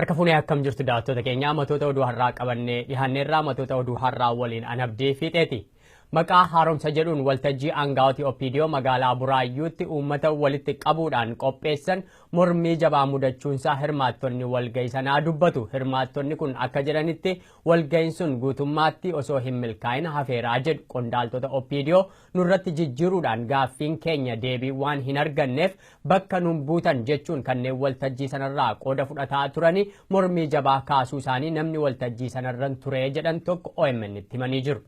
Harka fuunee akkam jirtu daawwattoota keenya, matoota oduu har'aa qabannee dhiyaanneerraa. Matoota oduu har'aa waliin Anabdii Fiixeeti. Maqaa haaromsa jedhuun waltajjii aangaa'otii OPDO magaalaa Buraayyuutti uummata walitti qabuudhaan qopheessan mormii jabaa mudachuunsaa hirmaattonni walgahii sanaa dubbatu. Hirmaattonni kun akka jedhanitti walgahiin sun guutummaatti osoo hin milkaa'in hafeeraa jedhu. Qondaaltota OPDO nurratti jijjiiruudhaan gaaffiin keenya deebii waan hin arganneef bakka nun buutan jechuun kanneen waltajjii sanarraa qooda fudhataa turanii mormii jabaa kaasuu isaanii namni waltajjii sanarran ture jedhan tokko OMN itti himanii jiru.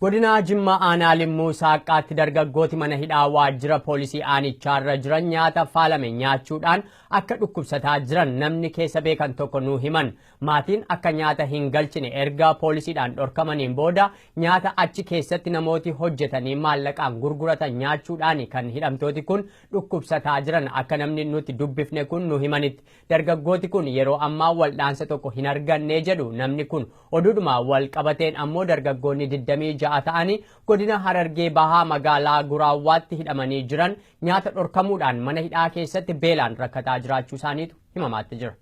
Godina Jimmaa aanaa Limmuu Saaqaatti dargaggooti mana hidhaa waajjira poolisii aanichaarra jiran nyaata faalame nyaachuudhaan akka dhukkubsataa jiran namni keessa beekan tokko nuu himan. Maatiin akka nyaata hin galchine erga poolisiidhaan dhorkamaniin booda nyaata achi keessatti namooti hojjetanii maallaqaan gurguratan nyaachuudhaan kan hidhamtooti kun dhukkubsataa jiran akka namni nuti dubbifne kun nu himanitti. Dargaggooti kun yeroo ammaa waldhaansa tokko hin arganne jedhu namni kun. Oduudhuma wal qabateen ammoo dargaggoonni 26 ta'anii godina Harargee Bahaa magaalaa Guraawwaatti hidhamanii jiran nyaata dhorkamuudhaan mana hidhaa keessatti beelaan rakkataa jiraachuu isaaniitu himamaatti jira.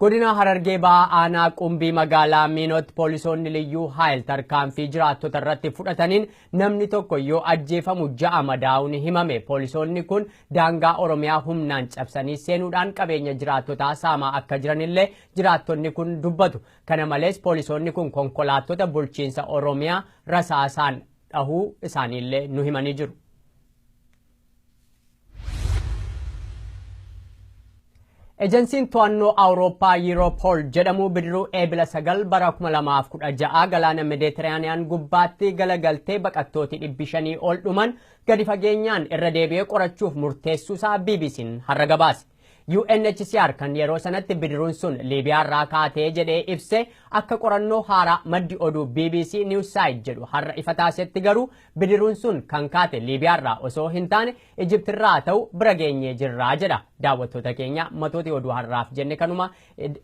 Godina Harargee Bahaa aanaa Qumbii magaalaa Miinootti poolisoonni liyyuu haayil tarkaanfii jiraattota irratti fudhataniin namni tokko yoo ajjeefamu 6 madaa'uun himame. Poolisoonni kun daangaa Oromiyaa humnaan cabsanii seenuudhaan qabeenya jiraattotaa saamaa akka jiranillee jiraattonni kun dubbatu. Kana malees poolisoonni kun konkolaattota bulchiinsa Oromiyaa rasaasaan dhahuu isaaniillee nu himanii jiru. Ejensiin to'annoo Awurooppaa Yuuropool jedhamu bidiruu Eebila 9 bara 2016 galaana Meeditiraaniyaan gubbaatti galagaltee baqattooti 500 ol dhuman gadi fageenyaan irra deebi'ee qorachuuf murteessuusaa BBC'n har'a gabaase. UNHCR kan yeroo sanatti bidiruun sun Liibiyaarraa kaatee jedhee ibse akka qorannoo haaraa maddi oduu BBC Newside jedhu har'a ifa taasisetti garuu bidiruun sun kan kaate Liibiyaarraa osoo hin taane Ijiptirraa ta'u bira geenyee jirraa jedha. Daawwattoota keenya, matooti oduu har'aaf jenne kanuma.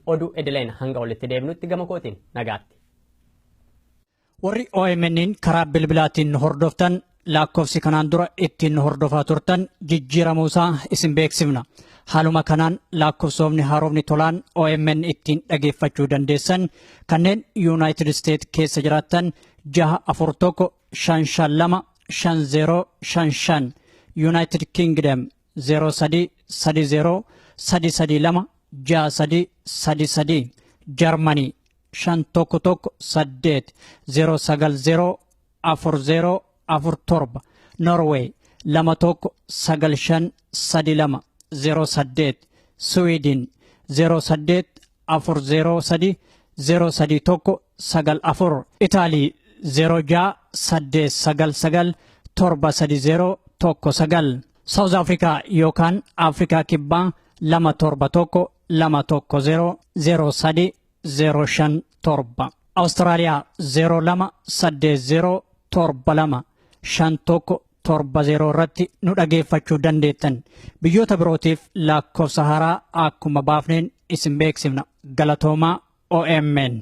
Oduu idileen hanga walitti deebinutti gama kootiin nagaatti. Warri OMN'n karaa bilbilaatiin hordoftan, lakkoofsi kanaan dura ittiin hordofaa turtan jijjiiramuusaa isin beeksifna. Haaluma kanaan lakkoofsofni haaromni tolaan OMN ittiin dhageeffachuu dandeessan kanneen United States keessa jiraattan 641 552 5055, United Kingdom 03 30 332 63 33, Germany 5 1 1 8 0 9 0 4 0 4 7, Norway 2 1 9 5 3 2 0 8, Sweden 0 8 4 0 3 0 3 1 9 4, Itaalii 0 6 8 9 9 7 3 0 1 9, South Africa yookaan Afrikaa Kibbaa 2 7 1 2 1 0 0 3 0 5 7, Awustiraaliyaa 0 2 8 0 7 2 5 1 7 0 irratti nu dhageeffachuu dandeettan. Biyyoota birootiif lakkoofsa haaraa akkuma baafneen isin beeksifna. Galatoomaa, OMN.